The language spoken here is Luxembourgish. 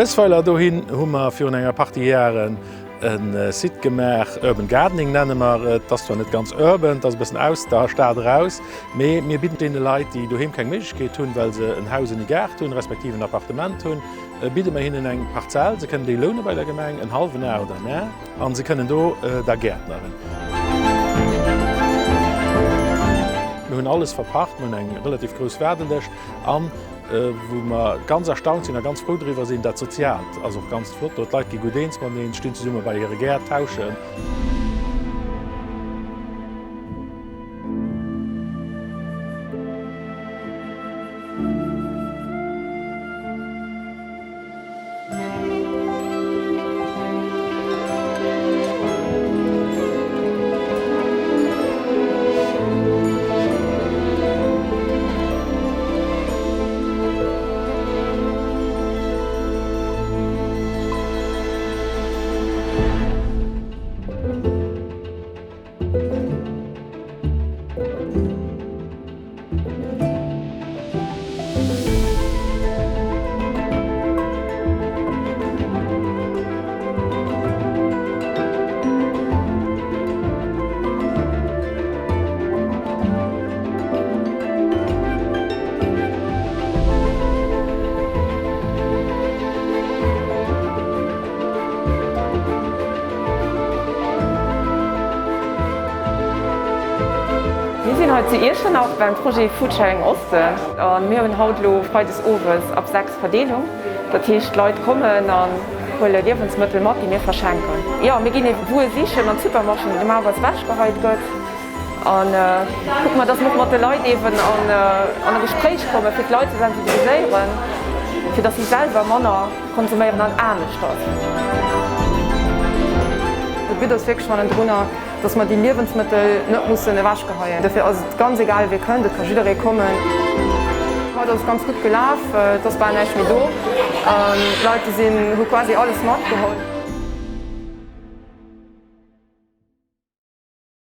Uesweiler dohin hu mer virun enger Partie Jaren e Site gemaach, Urban Gardening nenne mer et. Et ass zwar net ganz urban, et ass e bëssen aus der Stad eraus, mee mir bidden deene Leit, déi doheem keng Méiglechkeet hunn, well se en Haus ouni Gaart hunn, respektiv en Appartement hunn, bidde mer hinnen eng Parzell. Se kënnen déi loune bei der Gemeng, en hallwen Ar oder en Ar, a se kënnen do da gäertneren. Mir hunn alles verpacht, mir hunn eng relativ grouss Waardelëscht an wou mer ganz erstaunt sinn a ganz frou driwwer sinn, dat Soziaalt ass och ganz flott do. D'Leit gi gutt eens mateneen, stinn zesumme bei hire Gäert, tauschen. Mir sinn hei zu Iechternach beim Projet Foodsharing Osten a mir hunn haut elo freides owes ab 6 Verdeelung. Dat heescht d'Leit kommen an huele Liewensmëttel mat, déi mir verschenken. Jo, mir ginn eben Wuer sichen an d'Supermarchéen, déi normalerweis ewechgeheit gëtt. An kucke mer, dass mer och mat de Leit eben an e Gespréich kommen, fir d'Leit ze sensibiliséieren, fir dass si selwer manner konsuméieren an aneschters. De But ass wierklech hannendrunner, dass mer déi Liewensmëttel net mussen ewechgeheien. Dofir ass et ganz egal, wie kënnt, et ka jidderee kommen. Haut ass et ganz gutt gelaf, et ass bal näischt méi do. D'Leit, déi sinn, hu quasi alles matgeholl.